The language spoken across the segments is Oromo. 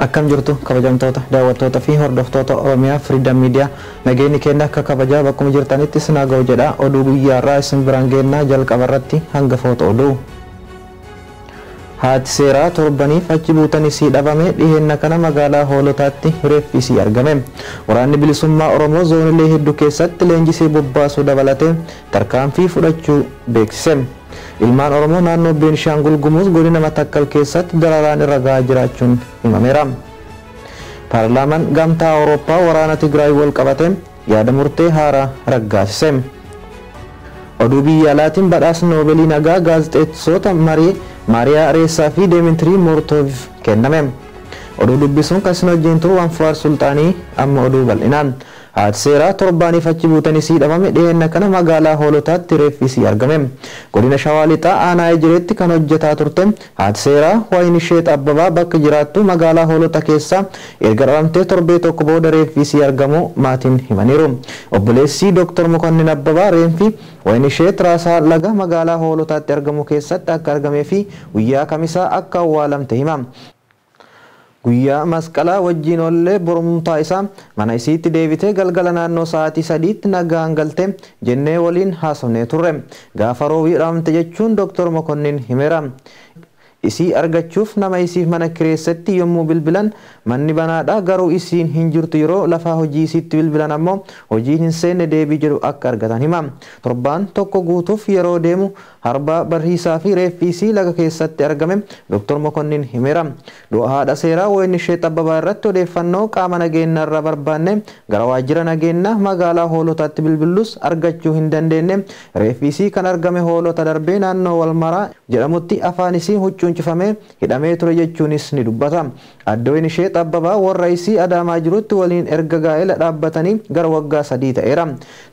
Akkam jirtu kabajamtoota daawwattoota fi hordoftoota Oromiyaa Freedom Media nageenyi keenya akka kabajaa bakkuma jirtanitti isin haa ga'u jedha. Oduu guyyaa irraa isin biraan geennaa jalqaba irratti hangafoota oduu. Haati seeraa torbaniif achi buutan isii dhabame dhiheenna kana magaalaa Hoolotaatti reeffi isii argame. Waraanni bilisummaa Oromoo zoonilee hedduu keessatti leenjisee bobbaasuu dabalatee tarkaanfii fudhachuu beeksise. Ilmaan Oromoo naannoo Beenishaangul Gumuz godina Matakkal keessatti dararaan irra gahaa jiraachuun himameera. Paarlaamaan Gamtaa Awurooppaa waraana Tigraay wal qabate yaada murtee haaraa raggaasise. Oduu biyya alaatiin badhaasni Noobeelii nagaa gaazexeessota marii Maariyaa Reessaa fi Deemitirii Moortoof kenname. Oduu dubbisuun kan isin wajjin turu Wanfuwaar Sulxaanii amma oduu bal'inaan. Haati seeraa torbaaniif achi buutan isii dhabame dhiheenna kana magaalaa Hoolotaatti reeffi isii argame. Godina Shawaa Lixaa aanaa Ejireetti kan hojjetaa turte haati seeraa Waynisheet Abbabaa bakka jiraattu magaalaa Hoolota keessa erga dhabamtee torbee tokko booda reeffi isii argamuu maatiin himaniiru. Obboleessi Dr. Mokonnin Abbabaa reenfi Waynisheet Raasaa Laga magaalaa Hoolotaatti argamu keessatti akka argamee fi guyyaa kamisaa akka awwaalamte hima. Guyyaa masqalaa wajjin ollee borumtaa isaa mana isiitti deebitee galgala naannoo sa'aatii 3tti nagaan galte jennee waliin haasofnee turre. Gaafa roobii dhabamte jechuun Dr. Mokonnin himeera. Isii argachuuf nama isiif mana kireessatti yommuu bilbilan manni banaadha garuu isiin hin jirtu yeroo lafaa hojii isiitti bilbilan ammoo hojii hin seenne deebii jedhu akka argatan hima. Torbaan tokko guutuuf yeroo deemu harba barriisaa fi reeffi isii laga keessatti argame Dr. Mokonnin himeera. Du'a haadha seeraa Waynisheet Abbabaa irratti odeeffannoo qaama nageenyaa irraa barbaanne gara waajjira nageenyaa magaalaa Hoolotaatti bilbillus argachuu hin dandeenye. Reeffi isii kan argame Hoolota darbee naannoo Walmaraa jedhamutti afaan isii huccuun cufamee hidhamee ture jechuunis ni dubbata. Adde Waynisheet Abbabaa warra isii Adaamaa jirutti waliin erga gaa'ela dhaabbatanii gara waggaa 3 ta'eera.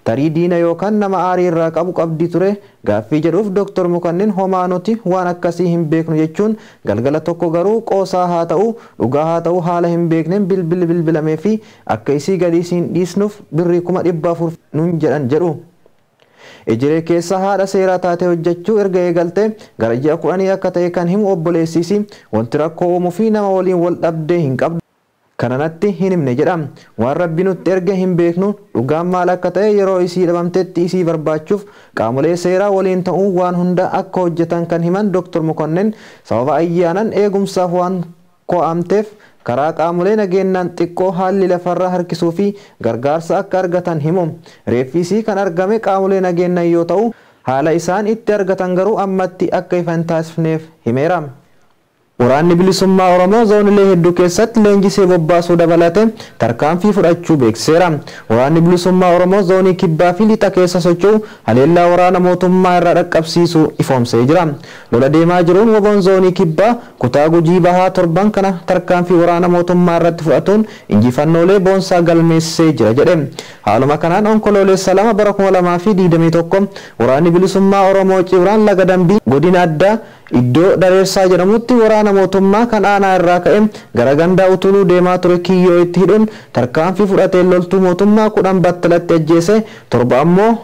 Tarii diina yookaan nama aarii irraa qabu qabdi ture gaaffii jedhuuf Dr. Mokonnin homaa nuti waan akkasii hin beeknu jechuun galgala tokko garuu qoosaa haa ta'u dhugaa haa ta'u haala hin beekneen bilbilli bilbilamee fi akka isii gadi isiin dhiisnuuf birrii 400,000 nuun jedhan jedhu. Ejiree keessa haadha seeraa taatee hojjechuu erga eegalte gara ji'a 10 akka ta'e kan himu obboleessisi wanti rakkoo uumuu fi nama waliin wal dhabdee hin qabdu. Kana natti hin himne jedha. Waan rabbi nutti erge hin beeknu dhugaan maal akka ta'e yeroo isii dhabamtetti isii barbaachuuf qaamolee seeraa waliin ta'uun waan hunda akka hojjetan kan himan Dr. Mokonnin sababa ayyaanan eegumsaaf waan ko'amteef karaa qaamolee nageenyaan xiqqoo haalli lafarraa harkisuu fi gargaarsa akka argatan himu. Reeffi isii kan argame qaamolee nageenyaan yoo ta'u haala isaan itti argatan garuu ammatti akka ifa hin taasifneef himeera. Waraanni bilisummaa Oromoo zoonilee hedduu keessatti leenjisee bobbaasuu dabalate tarkaanfii fudhachuu beeksiseera. Waraanni bilisummaa Oromoo zoonii kibbaa fi lixa keessa socho'u haleellaa waraana mootummaa irraa dhaqqabsiisuu ifoomsee jira. Lola deemaa jiruun woboon zoonii kibbaa kutaa Gujii bahaa torban kana tarkaanfii waraana mootummaa irratti fudhatuun injifannoolee boonsaa galmeessee jira jedhe. Haaluma kanaan onkoloolessa 2 bara 2021 waraanni bilisummaa Oromoo Cibraan laga Dambii godina addaa iddoo Dareersaa jedhamutti waraana mootummaa kan aanaa irraa ka'e gara gandaa Utuluu deemaa ture kiyyoo itti hidhuun tarkaanfii fudhatee loltuu mootummaa 10 battalatti ajjeese 7 ammoo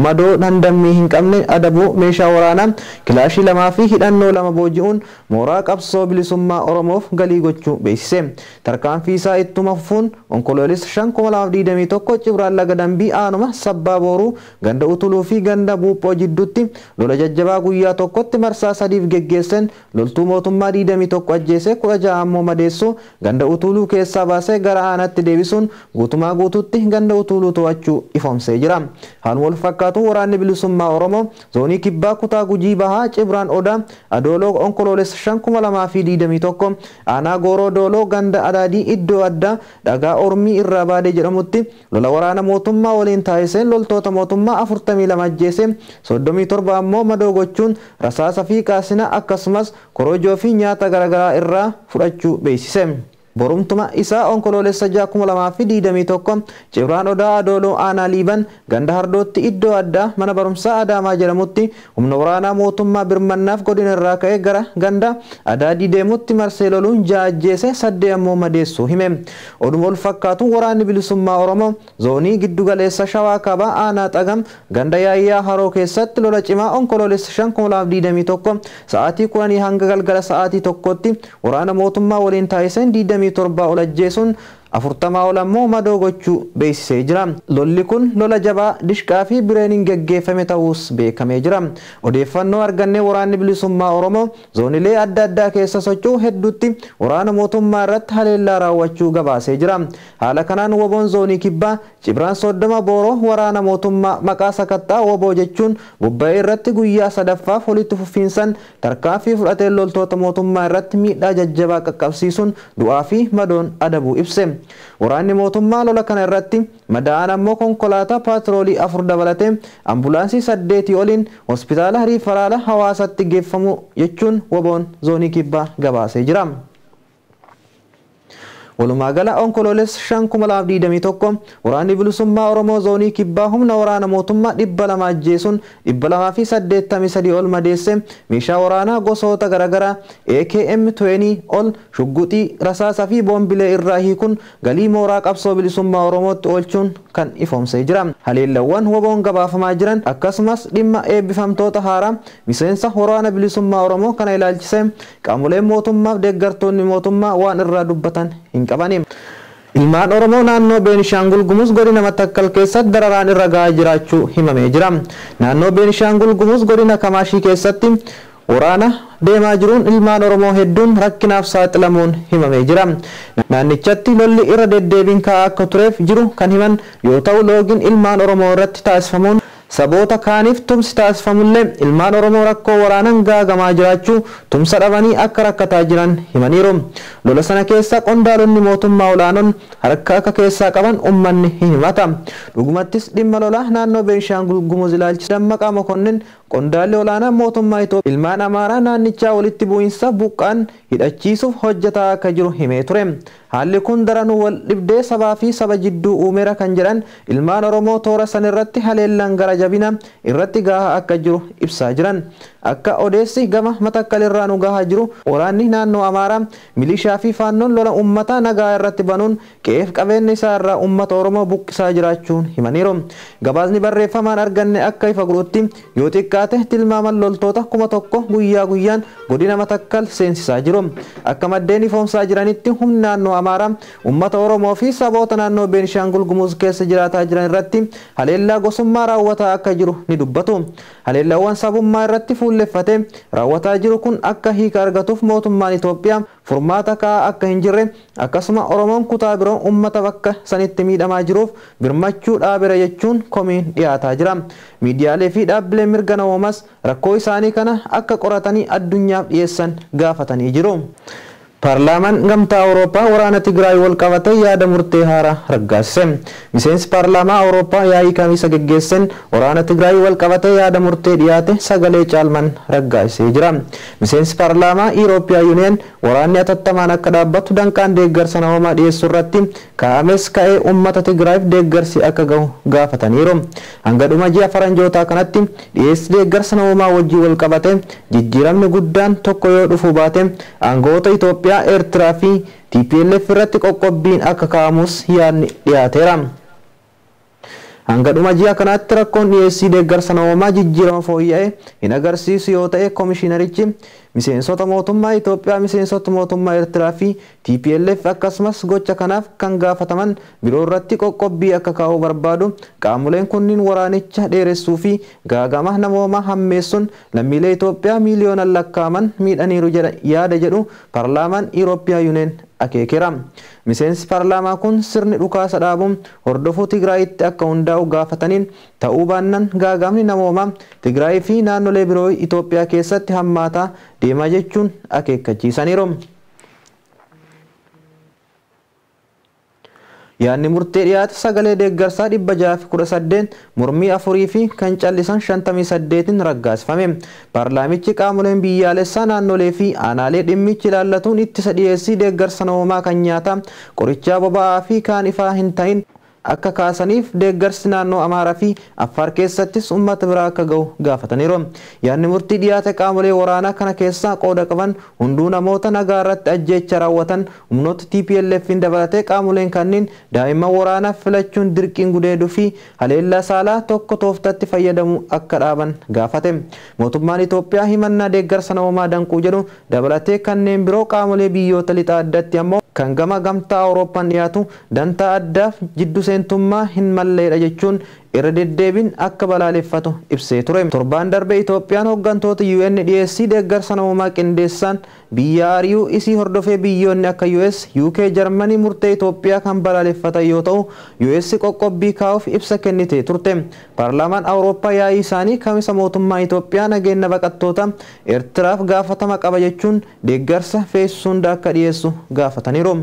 madoo dandammii hin qabne adabuu meeshaa waraanaa kilaashii 2 fi hidhannoo 2 booji'uun mooraa qabsoo bilisummaa Oromoof galii gochuu beeksise. Tarkaanfii isaa ittuma fufuun onkoloolessa 5 2021 Cibraan laga Dambii aanuma Sabbaa Booruu ganda Utuluu fi ganda Buuphoo jidduutti lola jajjabaa guyyaa tokkotti marsaa 3 geggeessen loltuu mootummaa 21 ajjeese 16 ammoo madeessu ganda Utuluu keessaa baasee gara aanaatti deebisuun guutumaa guutuutti ganda Utuluu to'achuu ifoomsee jira. Haaluma wal fakkaatu waraanni bilisummaa Oromoo zoonii kibbaa kutaa Gujii bahaa Cibraan Odaa Adooloo onkoloolessa 5 2021 aanaa Gooroo Dooloo ganda Adaadii iddoo addaa dhagaa Ormii irraa baadee jedhamutti lola waraana mootummaa waliin taasiseen loltoota mootummaa 42 ajjeese 37 ammoo madoo gochuun rasaasa fi qaasina akkasumas korojoo fi nyaata garaagaraa irraa fudhachuu beeksise. Borumtuma isaa onkoloolessa 6 2021 Cibraan Odaa Adooloo aanaa Liiban ganda Hardootti iddoo addaa mana barumsaa Adaamaa jedhamutti humna waraanaa mootummaa birmannaaf godina irraa ka'e gara ganda Adaadii deemutti marsee loluun 6 ajjeese 8 ammoo madeessuu hime. Oduma wal fakkaatu waraanni bilisummaa Oromoo zoonii giddugaleessa Shawaa Kaabaa aanaa Xagam ganda Yaayyaa Haroo keessatti lola cimaa onkoloolessa 5 2021 sa'aatii 10 hanga galgala sa'aatii 1tti waraana mootummaa waliin taasiseen 27 ol ajjeesuun 40 ol ammoo madoo gochuu beeksisee jira. Lolli kun lola jabaa dishqaa fi bireeniin geggeeffame ta'uus beekamee jira. Odeeffannoo argannee waraanni bilisummaa Oromoo zoonilee adda addaa keessa socho'u hedduutti waraana mootummaa irratti haleellaa raawwachuu gabaasee jira. Haala kanaan woboon zoonii kibbaa Cibraan 30 Booroo waraana mootummaa maqaa sakattaa woboo jechuun bobba'ee irratti guyyaa sadaffaaf walitti fufiinsan tarkaanfii fudhatee loltoota mootummaa irratti miidhaa jajjabaa qaqqabsiisuun du'aa fi madoon adabuu ibse. Waraanni mootummaa lola kana irratti madaa'an ammoo konkolaataa paatroolii 4 dabalatee ambulaansii 8 oliin hospitaala riifaraala hawaasatti geeffamu jechuun woboon zoonii kibbaa gabaasee jira. Walumaa gala onkoloolessa 5/2021 waraanni bilisummaa Oromoo zoonii kibbaa humna waraana mootummaa 200 ajjeesuun 283 ol madeesse meeshaa waraanaa gosoota garaagaraa AKM 20 ol shugguxii rasaasaa fi boombilee irraa hiikuun galii mooraa qabsoo bilisummaa Oromootti oolchuun kan ifoomsee jira. Haleellawwan woboon gabaafamaa jiran akkasumas dhimma eebbifamtoota haaraa miseensa waraana bilisummaa Oromoo kana ilaalchisee qaamoleen mootummaaf deeggartoonni mootummaa waan irraa dubbatan hin qabani. Ilmaan Oromoo naannoo Beenishaangul Gumuz godina Matakkal keessatti dararaan irra gahaa jiraachuu himamee jira. Naannoo Beenishaangul Gumuz godina Kamaashii keessatti waraana deemaa jiruun ilmaan Oromoo hedduun rakkinaaf saaxilamuun himamee jira. Naannichatti lolli irra deddeebiin ka'aa akka tureef jiru kan himan yoo ta'u loogiin ilmaan Oromoo irratti taasifamuun saboota kaaniif tumsi taasifamullee ilmaan Oromoo rakkoo waraanaan gaagamaa jiraachuu tumsa dhabanii akka rakkataa jiran himaniiru. Lola sana keessa qondaalonni mootummaa olaanoon harka akka keessaa qaban uummanni hin himata. Dhugumattis dhimma lolaa naannoo Beenishaangul Gumuz ilaalchise Dammaqaa Mokonnin qondaalli olaanaa mootummaa Itoophiyaa ilmaan Amaaraa naannichaa walitti bu'iinsa buqqaan hidhachiisuuf hojjetaa akka jiru himee ture. Haalli kun daranuu wal dhibdee sabaa fi saba jidduu uumeera kan jedhan ilmaan Oromoo toora san irratti haleellaan gara jabina irratti gahaa akka jiru ibsaa jiran. Akka odeessi gama Matakkal irraa nu gahaa jiru waraanni naannoo Amaaraa milishaa fi faannoon lola uummata nagaa irratti banuun qe'eef qabeenya isaa irraa uummata Oromoo buqqisaa jiraachuun himaniiru. Gabaasni barreeffamaan arganne akka ifa godhutti yoo xiqqaate tilmaaman loltoota 1000 guyyaa guyyaan godina Matakkal seensisaa jiru. Akka maddeen ifoomsaa jiranitti humni naannoo Amaaraa uummata Oromoo fi saboota naannoo Beenishaangul Gumuz keessa jiraataa jiran irratti haleellaa gosummaa raawwataa akka jiru ni dubbatu. Haleellaawwan sabummaa irratti fuulleffatee raawwataa jiru kun akka hiika argatuuf mootummaan Itoophiyaa furmaata kaa'aa akka hin jirre akkasuma Oromoon kutaa biroo uummata bakka sanitti miidhamaa jiruuf birmachuu dhaabera jechuun komiin dhiyaataa jira. Miidiyaalee fi dhaabbileen mirga namoomaas rakkoo isaanii kana akka qoratanii addunyaaf dhiyeessan gaafatanii jiru. Paarlaamaan gamtaa Awurooppaa waraana Tigraay wal qabatee yaada murtee haaraa raggaasise. Miseensi paarlaamaa Awurooppaa yaa'ii kamiisa geggeessen waraana Tigraay wal qabatee yaada murtee dhiyaate sagalee caalman raggaasisee jira. Miseensi paarlaamaa Eurooppiyaan Yuuniyen waraanni atattamaan akka dhaabbatu danqaan deeggarsa namoomaa dhiyeessuu irratti kaa'ames ka'ee uummata Tigraayiif deeggarsi akka gahu gaafataniiru. Hanga dhuma ji'a faranjootaa kanatti dhiyeessi deeggarsa namoomaa wajjin wal qabatee jijjiiramni guddaan tokko yoo dhufuu baate aangoota Itoophiyaa Eertiraa fi TPLF irratti qoqqobbiin akka kaa'amus yaadni dhiyaateera. Hanga dhuma ji'a kanaatti rakkoon dhiyeessii deeggarsa namoomaa jijjiirama fooyya'e hin agarsiisu yoo ta'e koomishinarichi miseensota mootummaa Itoophiyaa, miseensota mootummaa Eertiraa fi TPLF akkasumas gocha kanaaf kan gaafataman biroo irratti qoqqobbii akka kaa'uu barbaadu qaamoleen kunniin waraanicha dheeressuu fi gaagama namoomaa hammeessuun lammiilee Itoophiyaa miiliyoonaan lakkaa'aman miidhaniiru yaada jedhu paarlaamaan Eurooppiyaan Yuuniyen akeekeera. Miseensi paarlaamaa kun sirni dhukaasa dhaabuun hordofuu Tigraayitti akka hundaa'u gaafataniin ta'uu baannaan gaagamni namoomaa Tigraay fi naannolee biroo Itoophiyaa keessatti hammaataa deemaa jechuun akeekkachiisaniiru. Yaadni murtee dhiyaate sagalee deeggarsaa 618 mormii 4 fi kan callisan 58 raggaasifame. Paarlaamichi qaamoleen biyyaalessaa naannolee fi aanaalee dhimmichi ilaallatuun ittisa dhiyeessii deeggarsa namoomaa kan nyaataa qorichaa boba'aa fi kaan ifaa hin ta'in akka kaasaniif deeggarsi naannoo Amaaraa fi Affaar keessattis uummata biraa akka gahu gaafataniiru. Yaadni murtii dhiyaate qaamolee waraanaa kana keessaa qooda qaban hunduu namoota nagaa irratti ajjeecha raawwatan humnoota TPLF'n dabalatee qaamoleen kanneen daa'imman waraanaaf filachuun dirqiin gudeeduu fi haleellaa saalaa tokko tooftatti fayyadamuu akka dhaaban gaafate. Mootummaan Itoophiyaa himannaa deeggarsa namoomaa danquu jedhu dabalatee kanneen biroo qaamolee biyyoota lixaa addatti ammoo kan gama gamtaa Awurooppaan dhiyaatu dantaa addaaf jiddu seentummaa hin malleedha jechuun irra deddeebiin akka balaaleffatu ibsee ture. Torbaan darbe Itoophiyaan hooggantoota UN dhiyeessii deeggarsa namoomaa qindeessaan biyya ari'uu isii hordofee biyyoonni akka US, UK, Jarmanii murtee Itoophiyaa kan balaaleffatan yoo ta'u, US qoqqobbii kaa'uuf ibsa kennite turte. Paarlaamaan Awurooppaa yaa'ii isaanii kamisa mootummaa Itoophiyaa nageenya baqattoota Eertiraaf gaafatama qaba jechuun deeggarsa feessu hunda akka dhiyeessu gaafataniiru.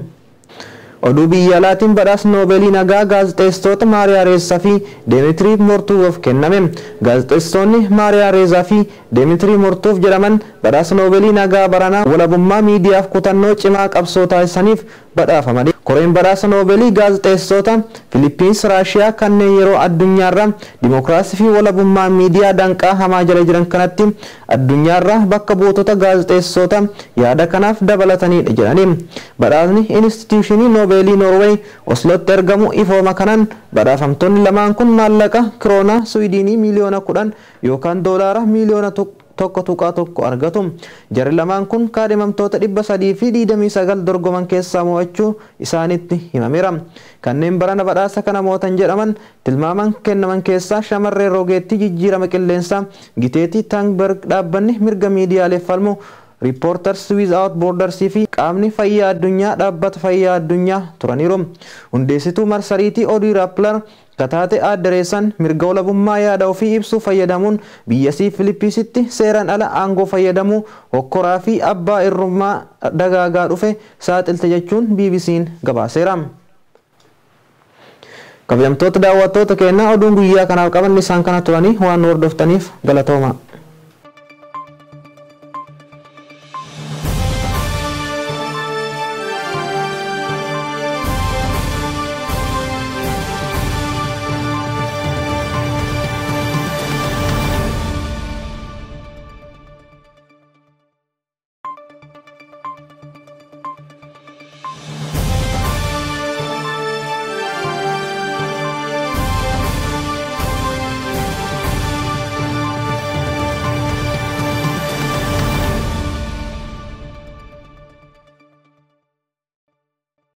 Oduu biyya alaatiin badhaasni Noobeelii nagaa gaazexeessitoota Maariyaa Reessaa fi Deemitirii Mortuuf kenname. Gaazexeessitoonni Maariyaa Reezaa fi Deemitirii Mortuuf jedhaman badhaasa Noobeelii nagaa baranaa walabummaa miidiyaaf kutannoo cimaa qabsoo taasisaniif badhaafamani. Koreen badhaasa Noobeelii gaazexeessitoota Filiippiins, Raashiyaa kanneen yeroo addunyaarra dimookiraasii fi walabummaa miidiyaa danqaa hamaa jala jiran kanatti addunyaarra bakka buutota gaazexeessitoota yaada kanaaf dabalatanidha jedhani. Badhaasni Inistituushinii Noobeelii Noorweey Oslootti argamu ifooma kanaan badhaafamtoonni lamaan kun maallaqa kiroonaa Suwiidinii miiliyoona 10 yookaan doolaara miiliyoona 1.1 argatu. Jarri lamaan kun kaadhimamtoota 329 dorgoman keessaa mo'achuu isaanitti himameera. Kanneen barana badhaasa kana mo'atan jedhaman tilmaaman kennaman keessaa shamarree rogeettii jijjiirama qilleensaa Giteetii Taangberg, dhaabbanni mirga miidiyaaleef falmu Reporters Without Borders fi qaamni fayyaa addunyaa dhaabbata fayyaa addunyaa turaniiru. Hundeessituu marsariitii oduu Rappler kataate aadde Reessaan mirga walabummaa yaada ofii ibsuu fayyadamuun biyyasii Filiippiisitti seeraan ala aangoo fayyadamuu hokkoraa fi abbaa irrummaa dagaagaa dhufe saaxilte jechuun BBC'n gabaaseera. Kabajamtoota daawwattoota keenyaa, oduun guyyaa kanaaf qaban isaan kana turanii, waan nu hordoftaniif galatooma.